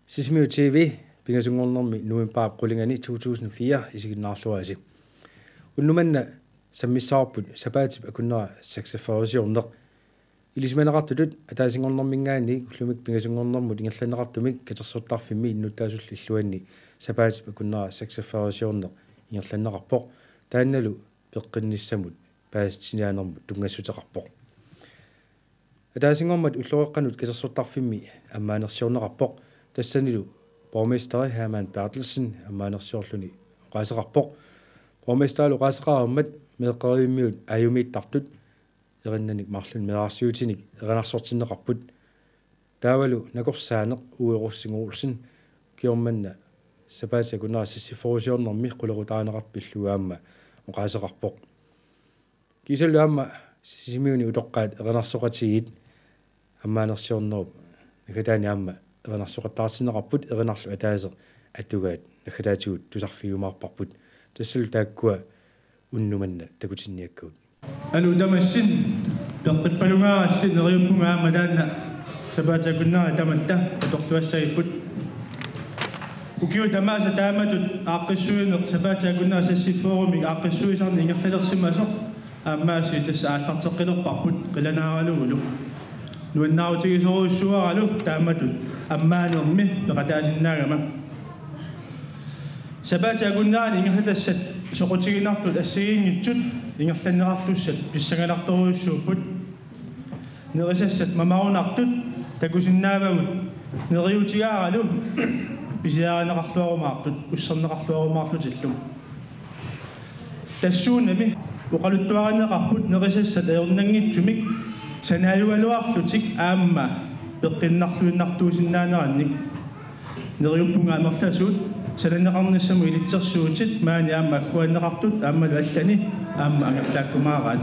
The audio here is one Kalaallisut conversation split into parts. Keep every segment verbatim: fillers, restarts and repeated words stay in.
Sisimiut T V, pingasunngornermi novembarip qulingani to tusind fire, isiginnaarluarisi. Unnuk manna sammissavarput sapaatip akunnera seksogfyrre-siorneq. Ilisimaneqartutut ataasinngornerminngaanniit ullumikkut pingasunngornermut ingerlanneqartumik katersortarfimmi innuttaasullu illuanni sapaatip akunnera seksogfyrre-siorneq ingerlanneqarpoq. Taannalu peqqinnissamut paasitsiniaanermut tunngassuteqarpoq. Ataasinngormat ulloqeqqanut katersortarfimmi ammaanersiorneqarpoq. Tassanilu borgmesteri Hermann Berthelsen ammaanersiorluni oqaaseqarpoq. Borgmesterilu oqaaseqareermat meeqqerivimmiut aajumiittartut erinnanik marlunnik meerarsiutinik erinarsortinneqarput. Taavalu nakorsaaneq Uwe Rosing Olsen, ukioq manna sapaatip akunnera seksogfyrre-siornermi qulerutarineqartoq pillugu aamma oqaaseqarpoq. Kiisalu aamma Sisimiuni utoqqaat erinarsoqatigiit ammaanersiornerup naggataani aamma erinarsoqattaartinneqarput, erinarlu ataaseq atugaat naggataatigut tusarfigiumaarparput. Tassalu taakkua unnuk manna takutinniakkagut. Aluu tamassi, peqqippalungaarassi, neriuppunga aamma taanna sapaatip akunnera tamatta atorluassagipput. Ukiut tamaasa taamatut aaqqissuineq sapaatip akunnera seksogfyrre-mik aaqqissuisarneq ingerlalersimasoq aammaasiit tassa aallarteqqilerparput qilanaaralugulu. Nuannaarutigisorujussuuaralu taamatut ammaanermi peqataasinnaagama. Sapaatip akunnerani ingerlatassat soqutiginartut assigiinngitsut ingerlanneqartussat pissanganartorujussuupput. Nerisassat mamarunartut takusinnaavagut neriutigaaralu pisiarineqarluarumaartut usserneqarluarumaarlutillu. Tassuunami oqaluttuarineqarput nerisassat ajornanngitsumik sanaajugaluarlutik aamma peqqinnarluinnartuusinnaanerannik. Neriuppunga amerlasuut sananeqarnissamut ilitsersuutit maani aamma agguaanneqartut aammalu allani aamma angerlaakkumaaraat.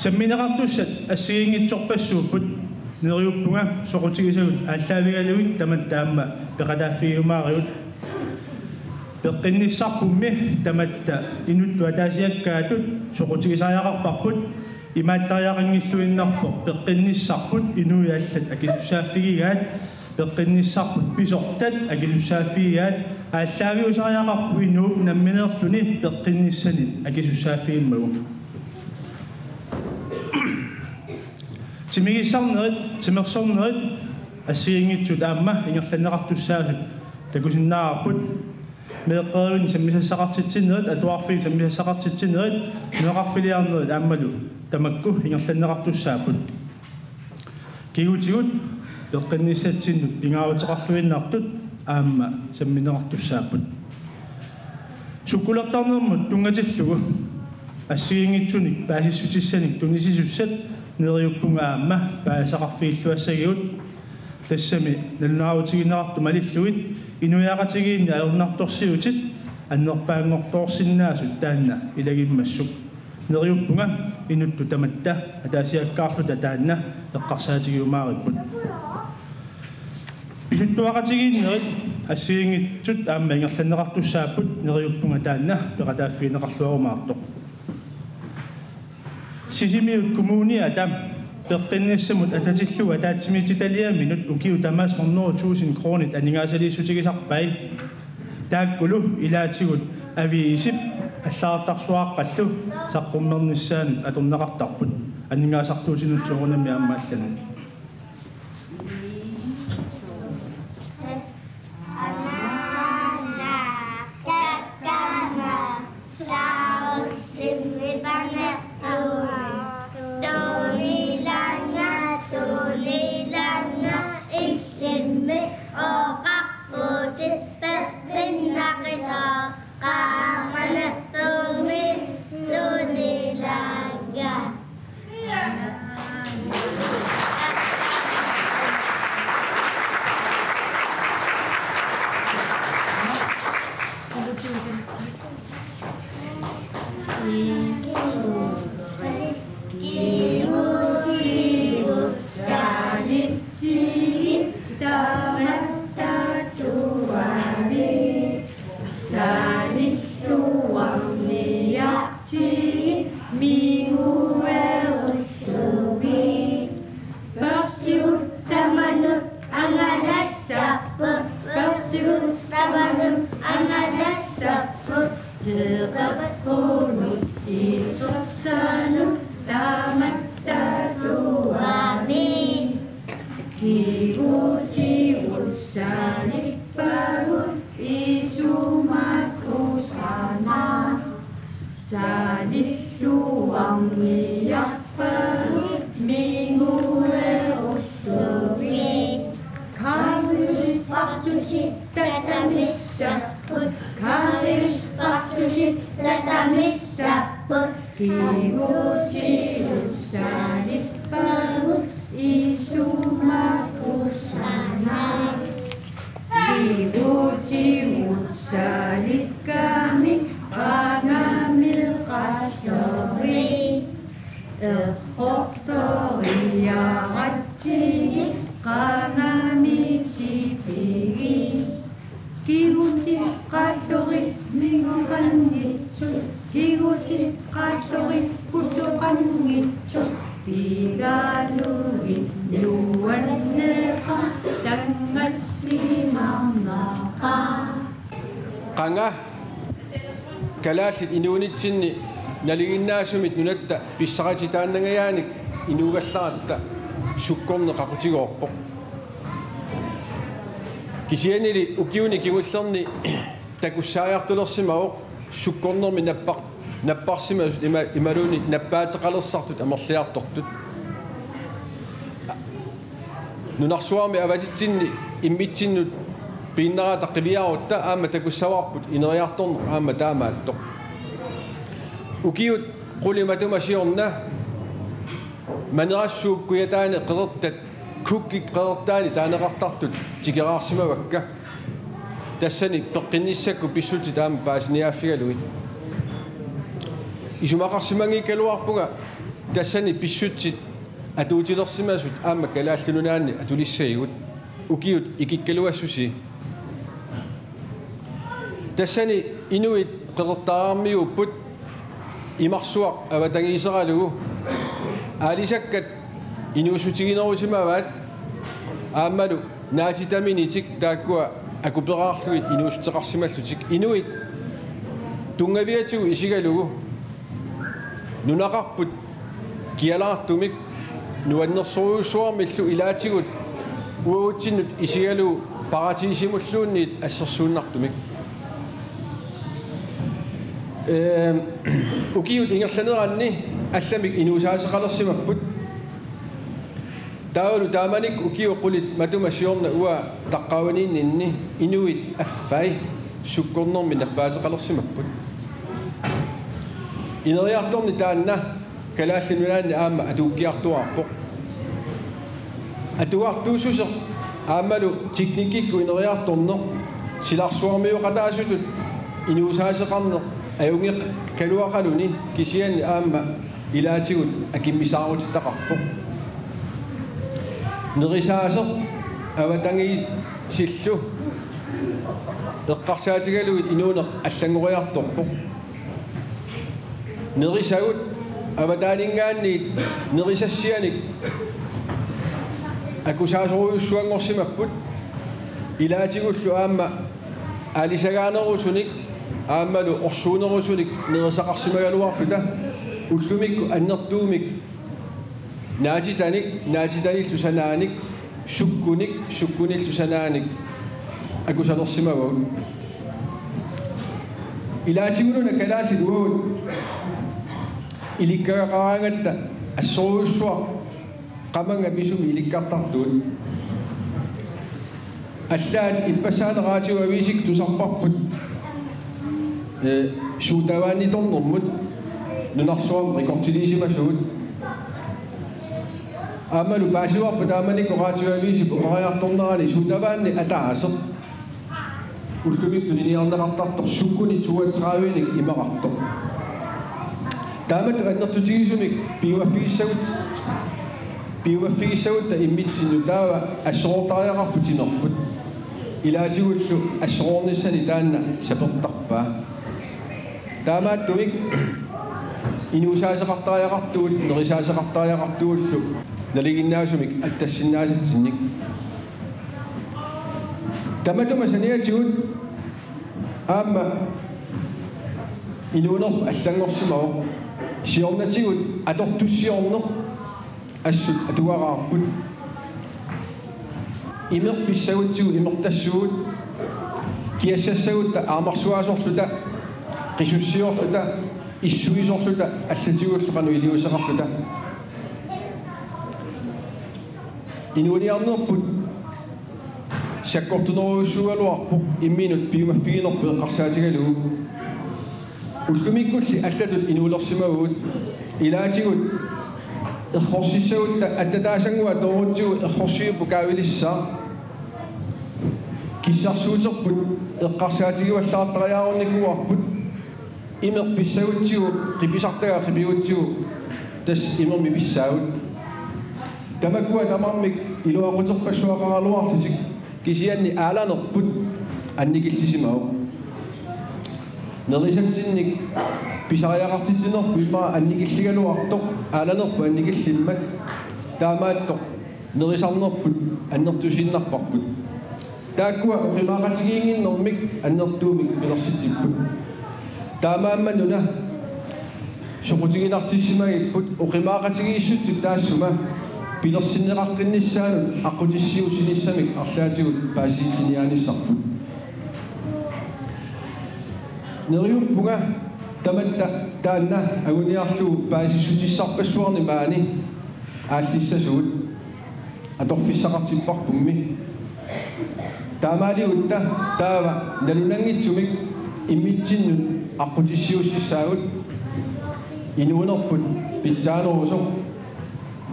Sammineqartussat assigiinngitsorpassuupput, neriuppunga soqutigisagut aallaavigalugit tamatta aamma peqataaffigiumaarigut. Peqqinnissarpummi tamatta inuttut ataasiakkaatut soqutigisariaqarparput, imaattariaqanngilluinnarpoq peqqinnissarput inuit allat akisussaaffigigaat, peqqinnissarput pisortat akisussaaffigigaat, aallaaviusariaqarpoq inuup nammineerluni peqqinnissanit akisussaaffigimmagu. Timigissarnerit, timersornerit assigiinngitsut aamma ingerlanneqartussaasut takusinnaavarput. Meeqqerivinni sammisassaqartitsinerit, atuarfinni sammisassaqartitsinerit, nunaqarfiliarnerit aammalu tamakku ingerlanneqartussaapput. Kigutigut peqqinnissatsinni pingaaruteqarluinnartut aamma sammineqartussaapput. Sukkulertarnermut tunngatillugu assigiinngitsunik paasissutissanik tunisisussat neriuppunga aamma paasisaqarfigilluassagigut. Tassami nalunaarutigineqartut malillugit inuiaqatigiinni ajornartorsiutit annerpaanngortoorsinnaasut taanna ilagimmassuk. Neriuppunga inuttut tamatta ataasiakkaarluta taanna eqqarsaatigiumaaripput. Pisuttuaqatigiinnerit assigiinngitsut aamma ingerlanneqartussaapput, neriuppunga taanna peqataaffigineqarluarumaartoq. Sisimiut Kommuniata peqqinnissamut atatillugu ataatsimiititaliaminut ukiut tamaasa hundrede tusind kronit aningaasaliissutigisarpai. Taakkulu ilaatigut aviisip allagartarsuaqqallu saqqummernissaanut atorneqartarput, aningaasartuutinut soorunami aamma allanut. Qulukkiisersanut tamatta tuami. Kigutit saalippagut isumakusana. Saalilluarniarpagut minguerullugit. Kariuspartusi tatamissarput. Kariuspartusi tatamissarput. Kigutit saalippagut isumakusana. Kigutit saalikkamik qangamit qallori. Errortoriaratsigit qangamit tipigit. Kigutit qallorit minguqanngitsut, kigutit qallorit putoqanngitsut, pigalugit nuanneqaaq tanngassimarnaqaaq. Qanga kalaallit inuunitsinni nalinginnaasumit nunatta pissaqatitaannangajaanik inuugallaratta sukkorneq qaqutigoorpoq. Kisiannili ukiuni kingullerni takussaajartulersimavoq sukkornermi nappar-, napparsimasut ima-, imaluunniit nappaateqalersartut amerliartortut. Nunarsuarmi avatitsinni immitsinnut piinnarata qiviarutta aamma takussavarput ineriartorneq aamma taamaattoq. Ukiut qulit matuma siorna Manerassuup Kujataani qeqertat Kukkip qeqertaani taaneqartartut tikeraarsimavakka. Tassani peqqinnissakkut pissutsit aamma paasiniaaffigalugit. Isumaqarsimanngikkaluarpunga tassani pissutsit atuutilersimasut aamma Kalaallit Nunaanni atulissagigut ukiut ikikkaluassusi. Tassani inuit qeqertaarmiuupput imarsuaq avatangiiseralugu. Aalisakkat inuussutiginerusimavaat aammalu naatitaminitik taakkua akuperaarlugit inuussuteqarsimallutik. Inuit tunngaviatigut isigalugu nunaqarput kialaartumik nuannersorujussuarmillu ilaatigut uagutsinnut isigalugu paratiisimulluunniit assersuunnartumik. Ehm, ukiut ingerlaneranni allamik inuusaaseqalersimapput. Taavalu taamanikkut ukiut qulit matuma siorna uanga taqqavaniinninni inuit affai sukkornermi nappaateqalersimapput. Ineriartorneq taanna Kalaallit Nunaanni aamma atuukkiartuaarpoq. Atugartuussuseq aammalu teknikkikkut ineriartorneq silarsuarmioqataasutut inuusaaseqarneq ajunngeqqikkaluaqaluni kisianni aamma ilaatigut akimmisaarutitaqarpoq. Nerisaaseq avatangiisillu eqqarsaatigalugit inuuneq allanngoriartorpoq. Nerisagut avataaninngaanniit nerisassianik akusaasorujussuanngorsimapput. Ilaatigullu aamma aalisagaanerusunik aammalu orsuunerusunik nerisaqarsimagaluarluta ullumikkut annertuumik naatitanik, naatitanillu sanaanik, sukkunik, sukkunillu sanaanik akusalersimavagut. Ilaatigulluuna kalaallit uagut ilikkagaqaraangatta assorujussuaq qamannga pisumik ilikkartartugut. Allaat ippassaaneq Radioavisikkut tusarparput, eh, sodavanditernermut nunarsuarmi rekordiliisimasugut. Aammalu paasivarput taamanikkut Radioavisip oqariartornerani sodavandi ataaseq ullumikkut tuniniarneqartartoq sukkunik toogtredivenik imaqartoq. Taamatut annertutigisumik piumaffigissagutta, piumaffigissagutta immitsinnut taava assorortariaqarput timerput. Ilaatigullu assorornissani taanna sapertarpaa. Taamaattumik inuusaaseqartariaqartugut, nerisaaseqartariaqartugullu nalinginnaasumik attassinnaasatsinnik. Tamatuma saniatigut aamma Inuunerput allanngorsimavoq. Siornatigut atortussiorneq assut atugaraarput. Imeq pissagutsigu imertassuugut, kiassassagutta aamarsuaasorluta, qisussiorluta, issuisorluta, allatigullu qanoq iliuuseqarluta. Inuuniarnerput sakkortunerujussuugaluarpoq imminut piumaffiginerput eqqarsaatigalugu. Ullumikkulli allatut inuulersimavagut, ilaatigut errorsissagutta attataasannguaq toorutsigu errorsiupput kaavilissaaq. Kissarsuuterput eqqarsaatigivallaartariaarunnikuuarput. Imeq pissagutsigu, qipisartagaa qipigutsigu, tassa imermik pissaagut. Tamakkua tamarmik iluaquterpassuaqaraluarlutik, kisianni aalanerput annikillisimavoq. Nerisatsinnik pisariaqartitsinerput immaqa annikilligaluartoq, aalanerput annikillimmat, taamaattoq nerisarnerput annertusiinnarparput. Taakkua oqimaaqatigiinnginnermik annertuumik pilersitsipput. Taamaammat una soqutiginartissimagipput, oqimaaqatigiissutsip taassuma pilersinneqaqqinnissaanut aqqutissiuussinissamik arlaatigut paasisitsiniaanissarput. Neriuppunga tamatta taanna anguniarlugu paasissutissarpassuarnik maani aallissasugut. Atorfissaqartipparpummi. Taamaaligutta taava nalunanngitsumik immitsinnut aqqutissiuussissaagut, inuunerput pitsaanerusoq,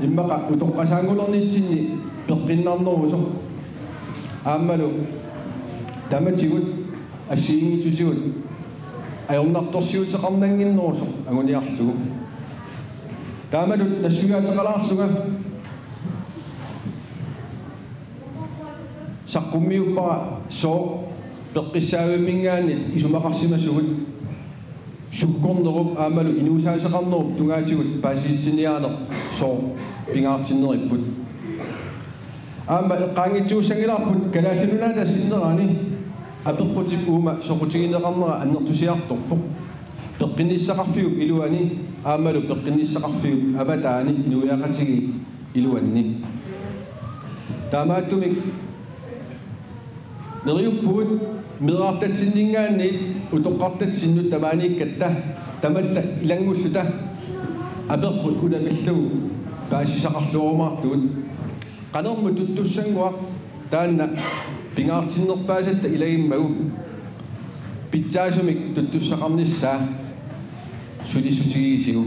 immaqa utoqqasaanngulernitsinni peqqinnarnerusoq, aammalu tamatigut assigiinngitsutigut ajornartorsiuteqarnannginnerusoq anguniarlugu. Taamatut nassuiaateqalaarlunga saqqummiuppara sooq peqqissaavimminngaanniit isumaqarsimasugut, sukkornerup aammalu inuusaaseqarnerup tungaatigut paasisitsiniaaneq sooq pingaartinneripput. Aamma eqqaanngitsuussanngilarput Kalaallit Nunaata sinnerani apeqqutip uuma soqutigineqarnera annertusiartorpoq. Peqqinnissaqarfiup iluani aammalu peqqinnissaqarfiup avataani inuiaqatigiit iluanni. Taamaattumik neriuppugut meerartatsinninngaanniit utoqqartatsinnut tamaaniikkatta tamatta ilanngulluta apeqqut una pillugu paasisaqarluarumaartugut. Qanormi tuttussannguaq taanna pingaartinnerpaasatta ilagimmagu pitsaasumik tuttussaqarnissaa sulissutigigissigu.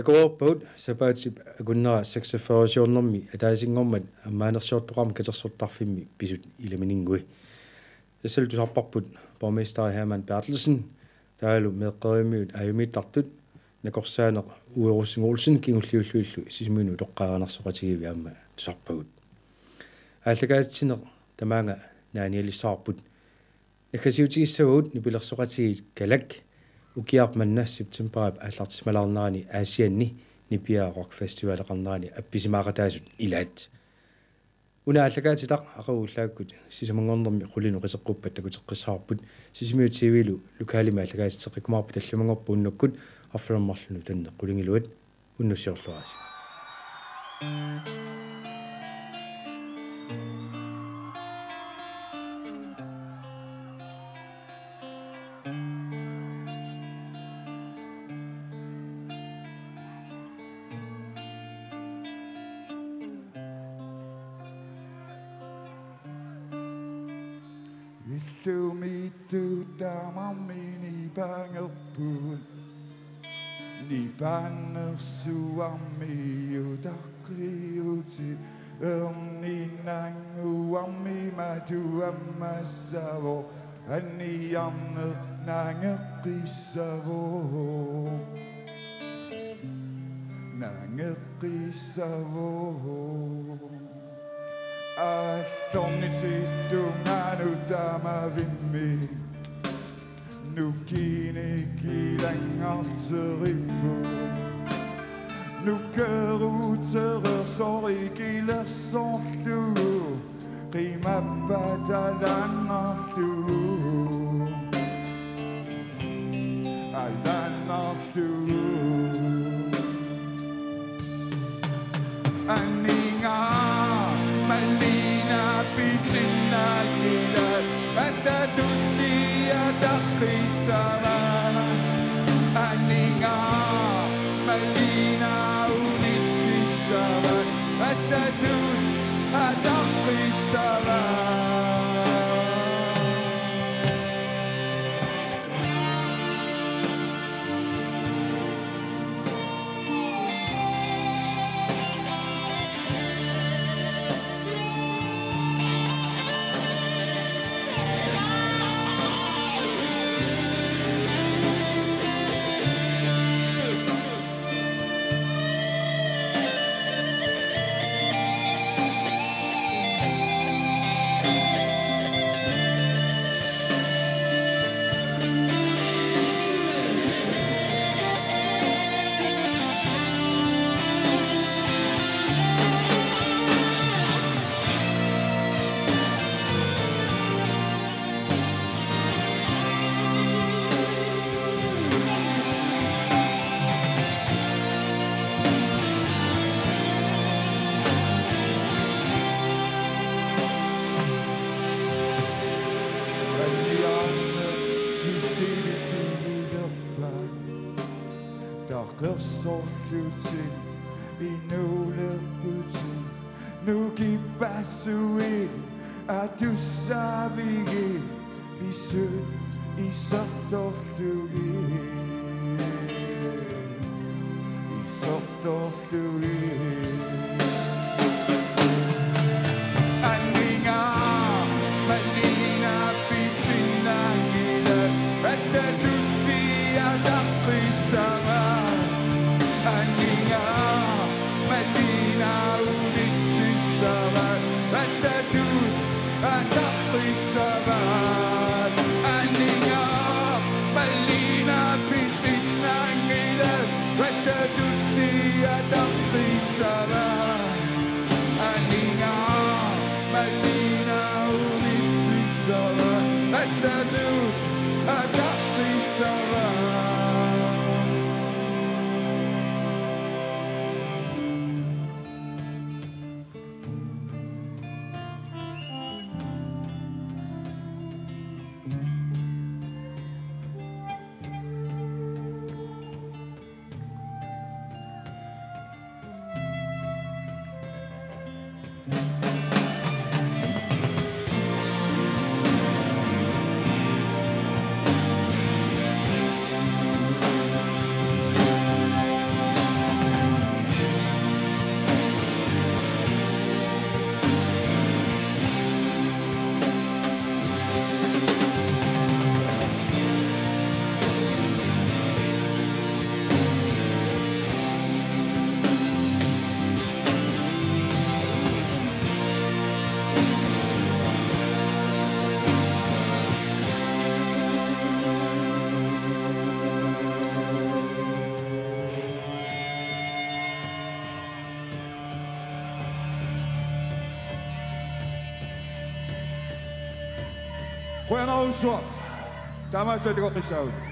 Akuerpagut sapaatip akunnera seksogfyrresiornermi ataasinngormat ammaanersiortoqarmat katersortarfimmi pisut ilamininngui. Tassalu tusarparput borgmester Hermann Berthelsen, taavalu meeqqerivimmiut aajumiittartut, nakorsaaneq Uwe Rosing Olsen kingulliullutillu Sisimiunut utoqqaat erinarsoqatigiivi aamma tusarpagut. Aallakaatitsineq tamaanga naanialissavarput. Naggasiutigissavagut nipilersoqatigiit Kalak ukiaq manna septemberip aallartissimalaarnerani Aasianni Nipiaa Rock Festivaleqarnerani appisimaaqataasut ilaat. Una aallakaatitaq aqagu ullaakkut sisamanngornermi qulinut qiteqquppat takuteqqissavarput. Sisimiut T V-lu lokalimi aallakaatitseqqikkumaarput, tallimanngorpat unnukkut arfineq-marlunut tanneq qulingiluat. Unnussiorluarisi. Illumiittut tamarmik nipangerput. Nipangersuarmi utaqqiutit erniinnannguarmi matu ammassavoq, anniarneq nangeqqissavoq. Nangeqqissavoq. Aallornitsinni tungaanut tamavimmi nukinik ilanngarteripput. Nukerutereersoq ikilersorlugu qimappata alannarlugu. Alannarlugu. Anninga Malina pisinnaanngilaq, attatut ataqqissavaat. Anninga Malina unitsissavat, attatut ataqqissavaat. Taqersorlutit inuulerputit, nukippassuit atussavigit, pisut isertorlugit, isertorlugit. Anninga Malina pisinnaanngilaq, attatut ataqqissavaat. Anninga Malina unitsissavat, attatut ataqqissavaat. Anninga Malina pisinnaanngilaq, attatut ataqqissavaat. Qujanarsuaq. Taamaattoq takoqqissaagut.